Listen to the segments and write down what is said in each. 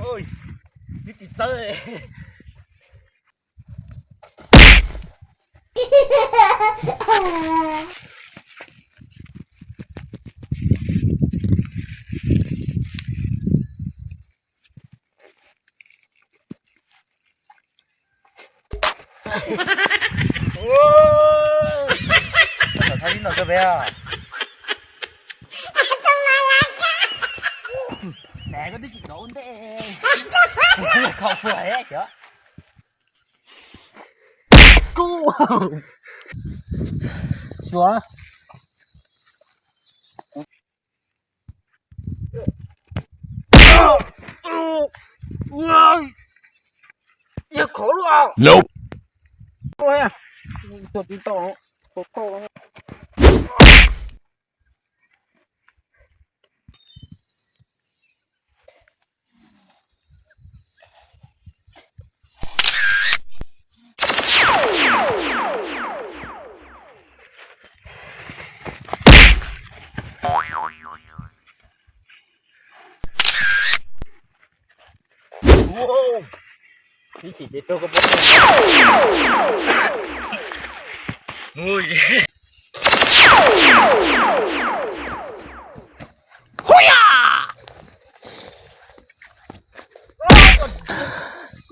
Ui, twb tsis txawb. Ua, koj txawm thaij ib no rau peb os. Nab, koj twb tsis dov ua ntej. Kho puas xyov. Suav. Yog khov luaj. Nope. Tuag tsis tau. Ib chim ces raug koj pob. Ui.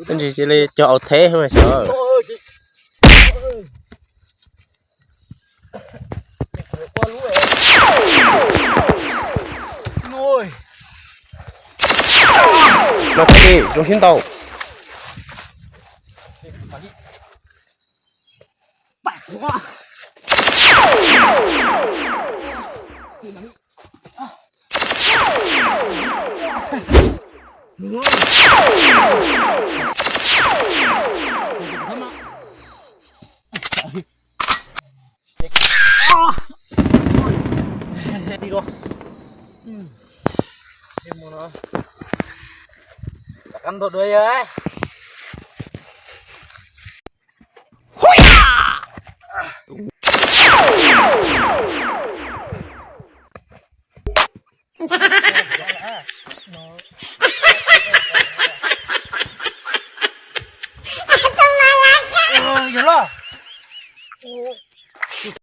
Tab sis cia li cog aus theb mas xyov. Mas thiaj li zoo siab ntau. Ti dua. Ti mus no. Rov qab ntaus dua yog.